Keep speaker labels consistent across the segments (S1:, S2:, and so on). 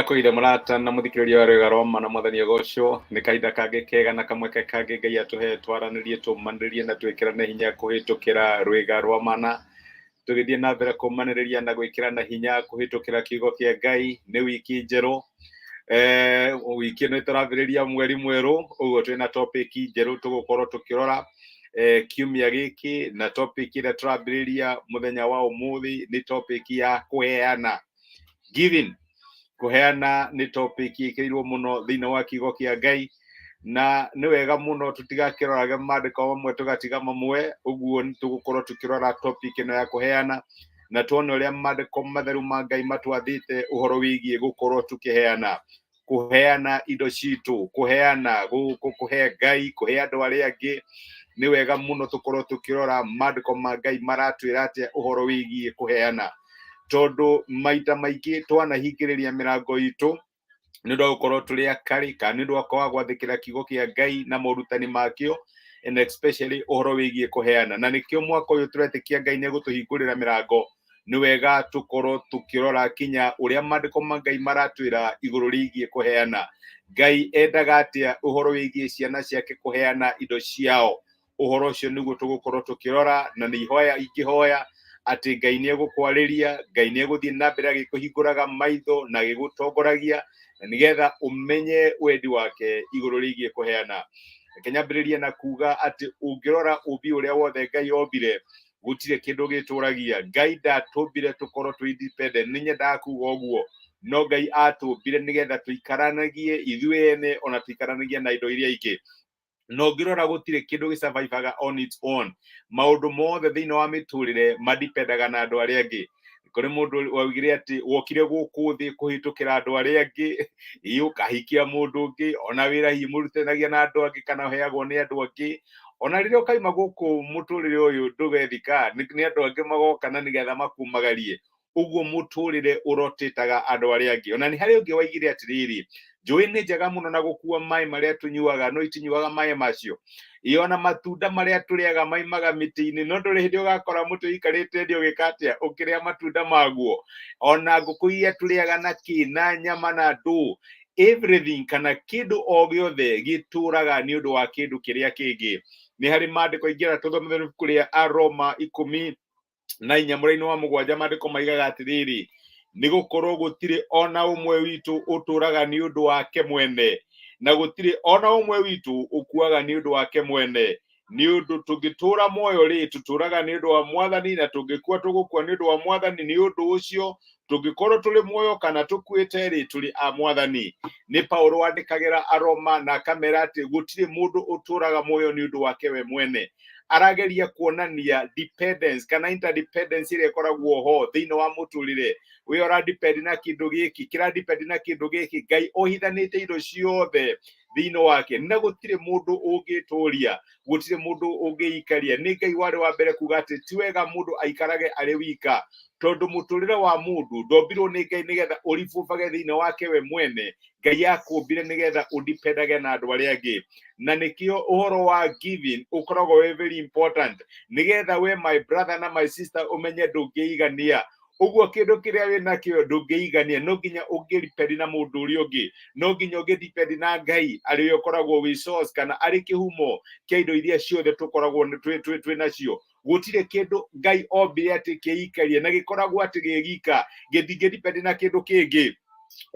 S1: Ndakũire mũrata na mũthikĩrĩria wa Rwĩga rwa Ma na Mwathani agocwo. Nĩ kahinda kangĩ kega na kamweke kangĩ Ngai atũhe twaranĩrie, tũmanĩrĩrie na twĩkĩrane hinya kũhĩtũkĩra Rwĩga rwa Mana. Tũgĩthiĩ na mbere kũmanĩrĩria na gwĩkĩrana hinya kũhĩtũkĩra kiugo kĩa Ngai. Nĩ wiki njerũ. Wiki ĩno tũrambĩrĩria mweri mwerũ, ũguo twĩna topic njerũ tũgũkorwo tũkĩrora kiumia gĩkĩ, na topic ĩrĩa tũrambĩrĩria mũthenya wa ũmũthĩ nĩ topic ya kũheana. Giving, kũheana nĩ topic ĩkĩrĩirwo mũno thĩinĩ wa kiugo kĩa Ngai, na nĩ wega mũno tũtigakĩrorage maandĩko mamwe tũgatiga mamwe. Ũguo nĩ tũgũkorwo tũkĩrora topic ĩno ya kũheana na tuone ũrĩa maandĩko matheru ma Ngai matwathĩte ũhoro wĩgiĩ gũkorwo tũkĩheana, kũheana indo citũ, kũheana, kũhe Ngai, kũhe andũ arĩa angĩ. Nĩ wega mũno tũkorwo tũkĩrora maandĩko ma Ngai maratwĩra atĩa ũhoro wĩgiĩ kũheana, tondũ maita maingĩ twanahingĩrĩria mĩrango itũ nĩ ũndũ wa gũkorwo tũrĩ akarĩ kana nĩ ũndũ wa kwaga gwathĩkĩra kiugo kĩa Ngai na morutani makĩo, and especially ũhoro wĩgiĩ kũheana. Na nĩkĩo mwaka ũyũ tũretĩkia Ngai nĩ egũtũhingũrĩra mĩrango. Nĩ wega tũkorwo tũkĩrora kinya ũrĩa maandĩko ma Ngai maratwĩra igũrũ rĩgiĩ kũheana. Ngai endaga atĩa ũhoro wĩgiĩ ciana ciake kũheana indo ciao? Ũhoro ũcio nĩguo tũgũkorwo tũkĩrora, na nĩ ihoya ingĩhoya atĩ Ngai nĩ egũkwarĩria, Ngai nĩ egũthiĩ na mbere agĩkũhingũraga maitho na agĩgũtongoragia, na nĩgetha ũmenye wendi wake igũrũ rĩgiĩ kũheana. Reke nyambĩrĩrie na kuga atĩ ũngĩrora ũmbi ũrĩa wothe Ngai ombire, gũtirĩ kĩndũ gĩtũragia. Ngai ndatũmbire tũkorwo twĩ independent, nĩ nyendaga kuga ũguo, no Ngai atũmbire nĩgetha tũikaranagie ithuĩ ene ona tũikaranagie na indo iria ingĩ. Na ũngĩrora gũtirĩ kĩndũ gĩsurvivaga on its own. Maũndũ mothe thĩinĩ wa mĩtũrĩre madipendaga na andũ arĩa angĩ. Kũrĩ mũndũ waugire atĩ wokire gũkũ thĩ kũhĩtũkĩra andũ arĩa angĩ, ĩ ũkahikia mũndũ ũngĩ, ona wĩra hihi mũrutithanagia na andũ angĩ kana ũheagwo nĩ andũ angĩ. Ona rĩrĩa ũkaima gũkũ mũtũrĩre ũyũ ndũgethika, nĩ andũ angĩ magoka na nĩgetha makumagarie. Ũguo mũtũrĩre ũrotĩtaga andũ arĩa angĩ. Ona nĩ harĩ ũngĩ waigire atĩrĩrĩ, njũĩ nĩ njega mũno na gũkua maĩ marĩa tũnyuaga, no itinyuaga maĩ macio. Ĩ ona matunda marĩa tũrĩaga maimaga mĩtĩ-inĩ, no ndũrĩ hĩndĩ ũgakora mũtĩ ũikarĩte thĩ ũgĩka atĩa, ũkĩrĩa matunda maguo. Ona ngũkũ iria tũrĩaga na kĩ, na nyama na ndũ, everything kana kĩndũ o gĩothe gĩtũraga nĩ ũndũ wa kĩndũ kĩrĩa kĩngĩ. Nĩ harĩ maandĩko ingĩenda tũthomere ibuku rĩa Aroma 14 mũraini wa 7, maandĩko maigaga atĩrĩrĩ, nĩ gũkorwo gũtirĩ ona ũmwe witũ ũtũraga nĩ ũndũ wake mwene, na gũtirĩ ona ũmwe witũ ũkuaga nĩ ũndũ wake mwene. Nĩ ũndũ tũngĩtũra muoyo rĩ, tũtũraga nĩ ũndũ wa Mwathani, na tũngĩkua tũgũkua nĩ ũndũ wa Mwathani. Nĩ ũndũ ũcio tũngĩkorwo tũrĩ muoyo kana tũkuĩte rĩ, tũrĩ a Mwathani. Nĩ Paulo wandĩkagĩra Aroma na akamera atĩ gũtirĩ mũndũ ũtũraga muoyo nĩ ũndũ wake we mwene. Arageria kuonania dependence kana interdependence ĩrĩa ĩkoragwo ho thĩinĩ wa mũtũrĩre. We ũra depend na kĩndũ gĩkĩ, kĩra depend na kĩndũ gĩkĩ. Ngai ohithanĩte indo ciothe thĩinĩ wake, na gũtirĩ mũndũ ũngĩtũria, gũtirĩ mũndũ ũngĩikaria. Nĩ Ngai warĩ wa mbere kuga atĩ ti wega mũndũ aikarage arĩ wika, tondũ mũtũrĩre wa mũndũ ndombirwo nĩ Ngai nĩgetha ũribũbage thĩinĩ wake we mwene. Ngai akũmbire nĩgetha ũdependage na andũ arĩa angĩ, na nĩkĩo ũhoro wa giving ũkoragwo wĩ very important, nĩgetha we my brother na my sister ũmenye ndũngĩigania. Ũguo kĩndũ kĩrĩa wĩ nakĩo ndũngĩigania, no nginya ũngĩdepend na mũndũ ũrĩa ũngĩ, no nginya ũngĩdepend na Ngai arĩ we ũkoragwo wĩ source kana arĩ kĩhumo kĩa indo iria ciothe tũkoragwo twĩ nacio. Gũtirĩ kĩndũ Ngai ombire atĩ kĩikarie na gĩkoragwo atĩ gĩgika, gĩtingĩdepend na kĩndũ kĩngĩ.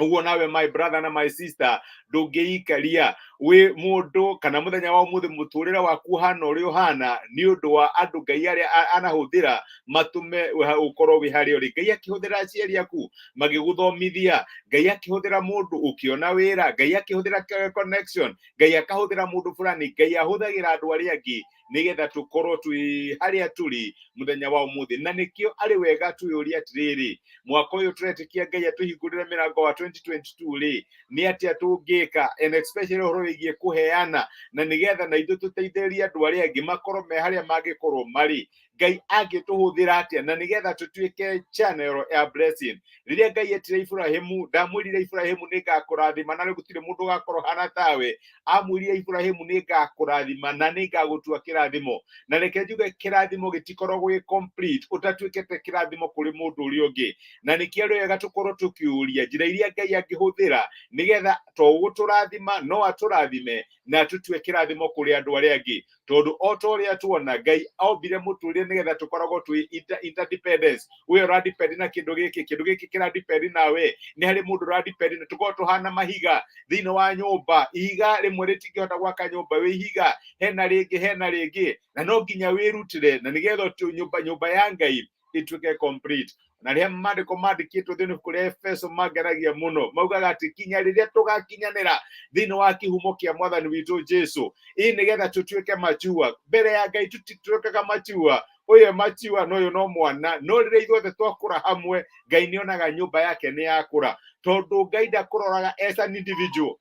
S1: Ũguo nawe my brother na my sister ndũngĩikaria wĩ mũndũ kana mũthenya wa ũmũthĩ mũtũrĩre waku ũhana ũrĩa ũhana nĩ ũndũ wa andũ Ngai arĩa anahũthĩra matũme ũkorwo wĩ harĩa ũrĩ. Ngai akĩhũthĩra aciari aku magĩgũthomithia, Ngai akĩhũthĩra mũndũ ũkĩona wĩra, Ngai akĩhũthĩra connection, Ngai akahũthĩra mũndũ fulani. Ngai ahũthagĩra andũ arĩa angĩ nĩgetha tũkorwo twĩ harĩa tũrĩ mũthenya wa ũmũthĩ. Na nĩkĩo arĩ wega twĩyũrie atĩrĩrĩ, mwaka ũyũ tũretĩkia Ngai atũhingũrĩre mĩrango wa 2022 rĩ, nĩ atĩa tũngĩka, and especially ũhoro wĩgiĩ kũheana, na nĩgetha na ithuĩ tũteithĩrĩrie andũ arĩa angĩ makorwo me harĩa mangĩkorwo marĩ. Ngai angĩtũhũthĩra atĩa na nĩgetha tũtuĩke channel ya blessing. Rĩrĩa Ngai etire Iburahĩmu, ndamwĩrire Iburahĩmu nĩ ngakũrathima na gũtirĩ mũndũ ũgakorwo hana tawe. Amwĩrire Iburahĩmu nĩ ngakũrathima na nĩ ngagũtua kĩrathimo. Na reke njuge kĩrathimo gĩtikoragwo gĩ complete ũtatuĩkĩte kĩrathimo kũrĩ mũndũ ũrĩa ũngĩ. Na nĩkĩo nĩ wega tũkorwo tũkĩũria njĩra iria Ngai angĩhũthĩra nĩgetha to gũtũrathima no atũrathime na atũtue kĩrathimo kũrĩ andũ arĩa angĩ. Tondũ o ta ũrĩa tuona Ngai ombire mũtũrĩre nĩgetha tũkoragwo twĩ interdependence. We ũradepend na kĩndũ gĩkĩ, kĩndũ gĩkĩ kĩradepend nawe, nĩ harĩ mũndũ ũradepend na tũkoragwo tũhana mahiga thĩinĩ wa nyũmba. Ihiga rĩmwe rĩtingĩhota gwaka nyũmba, wĩ ihiga hena rĩngĩ hena rĩngĩ, na no nginya wĩrutĩre na nĩgetha nyũmba ya Ngai ĩtuĩke complete. Na rĩrĩa maandĩko mandĩkĩtwo thĩinĩ ibuku rĩa Efeso mangenagia mũno, maugaga atĩ kinya rĩrĩa tũgakinyanĩra thĩinĩ wa kĩhumo kĩa mwathani witũ Jesu, ĩ nĩgetha tũtuĩke machua mbere ya Ngai. Tũtituĩkaga machua, ũyũ e machua na ũyũ no mwana, no rĩrĩa ithuothe twakũra hamwe, Ngai nĩonaga nyũmba yake nĩ yakũra, tondũ Ngai ndakũroraga as an individual.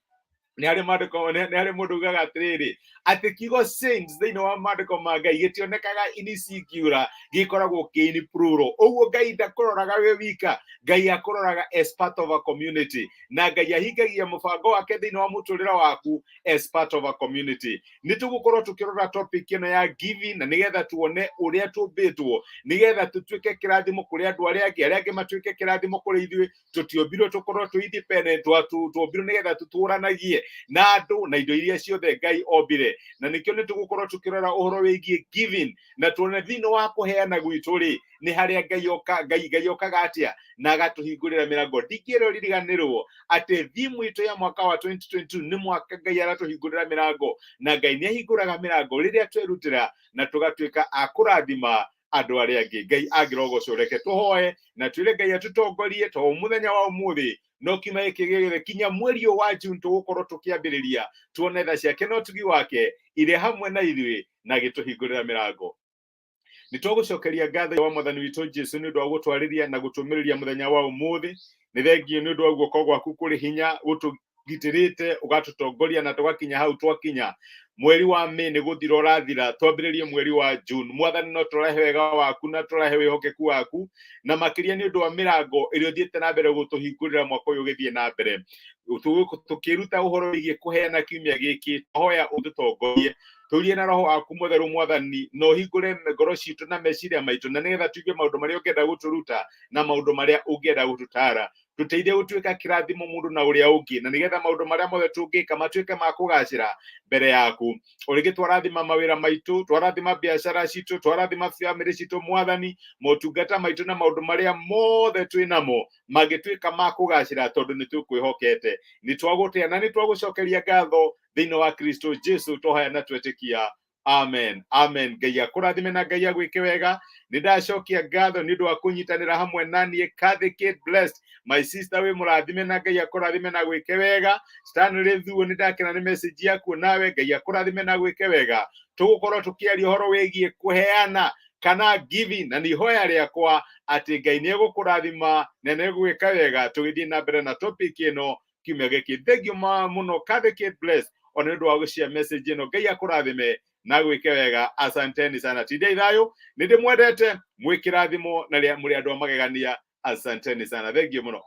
S1: Nĩ harĩ maandĩko, nĩ harĩ mũndũ ugaga atĩrĩrĩ atĩ kiugo saints thĩinĩ wa maandĩko ma Ngai gĩtionekaga in singular, gĩkoragwo kĩ in plural. Ũguo Ngai ndakũroraga wĩ wika, Ngai akũroraga as part of a community, na Ngai ahingagia mũbango wake thĩinĩ wa mũtũrĩre waku as part of a community. Nĩ tũgũkorwo tũkĩrora topic ĩno ya giving na nĩgetha tuone ũrĩa tũmbĩtwo nĩgetha tũtuĩke kĩrathimo kũrĩ andũ arĩa angĩ, arĩa angĩ matuĩke kĩrathimo kũrĩ ithuĩ. Tũtiombirwo tũkorwo twĩ independent, twombirwo nĩgetha tũtũranagie na andũ na indo iria ciothe Ngai ombire. Na nĩkĩo nĩ tũgũkorwo tũkĩrora ũhoro wĩgiĩ giving na tuone thĩinĩ wa kũheana gwitũ rĩ, nĩ harĩa Ngai oka, Ngai okaga atĩa na agatũhingũrĩra mĩrango. Ndingĩrwo ririganĩrwo atĩ theme itũ ya mwaka wa 2022 nĩ mwaka Ngai aratũhingũrĩra mĩrango, na Ngai nĩ ahingũraga mĩrango rĩrĩa twerutĩra na tũgatuĩka a kũrathima andũ arĩa angĩ. Ngai angĩrogocwo. Reke tũhoe na twĩre Ngai atũtongorie to mũthenya wa ũmũthĩ no kiuma gĩkĩ gĩothe kinya mweri ũyũ wa June tũgũkorwo tũkĩambĩrĩria, tuone tha ciake na ũtugi wake irĩ hamwe na ithuĩ na agĩtũhingũrĩra mĩrango. Nĩ twagũcokeria ngatho wa mwathani witũ Jesu nĩ ũndũ wa gũtwarĩria na gũtũmĩrĩria mũthenya wa ũmũthĩ. Nĩ thengiũ nĩ ũndũ wa guoko gwaku kũrĩ hinya gũtũgitĩrĩte, ũgatũtongoria na tũgakinya hau twakinya. Mweri wa May nĩ gũthira ũrathira, twambĩrĩrie mweri wa June. Mwathani, no tũrehe wega waku na tũrehe wĩhokeku waku, na makĩria nĩ ũndũ wa mĩrango ĩrĩa ũthiĩte na mbere gũtũhingũrĩra mwaka ũyũ ũgĩthiĩ na mbere. Tũkĩruta ũhoro wĩgiĩ kũheana kiumia gĩkĩ, hoya ũtũtongorie, tũrie na roho waku mũtheru mwathani, na ũhingũre ngoro citũ na meciria maitũ, na nĩgetha tuigue maũndũ marĩa ũngĩenda gũtũruta na maũndũ marĩa ũngĩenda gũtũtara. Tũteithie gũtuĩka kĩrathimo mũndũ na ũrĩa ũngĩ, na nĩgetha maũndũ marĩa mothe tũngĩka matuĩke ma kũgacĩra mbere yaku. O rĩngĩ twarathima mawĩra maitũ, twarathima biacara citũ, twarathima bamĩrĩ citũ mwathani, motungata maitũ na maũndũ marĩa mothe twĩ namo mangĩtuĩka ma kũgacĩra, tondũ nĩ tũkwĩhokete. Nĩ twagũtĩa na nĩ twagũcokeria ngatho thĩinĩ wa Kristo Jesu tũhoya na twetĩkia, amen, amen. Ngai akũrathime na Ngai agwĩke wega. Nĩ ndacokia ngatho nĩ ũndũ wa kũnyitanĩra hamwe na niĩ. Kathy Kate Blessed, my sister, wĩ mũrathime na Ngai akũrathime na gwĩke wega. Stanley Thuo, nĩ ndakena nĩ message yaku, nawe Ngai akũrathime na gwĩke wega. Tũgũkorwo tũkĩaria ũhoro wĩgiĩ kũheana kana giving, na nĩ ihoya rĩakwa atĩ Ngai nĩ egũkũrathima na nĩ egũgwĩka wega tũgĩthiĩ na mbere na topic ĩno kiumia gĩkĩ. Thank you mũno Kathy Kate Blessed ona nĩ ũndũ wa gũshare message ĩno. Ngai akũrathime na gwĩke wega. Asanteni sana, tindai thayũ, nĩ ndĩmwendete, mwĩ kĩrathimo na mũrĩ andũ a magegania. Asanteni sana, thank you mũno.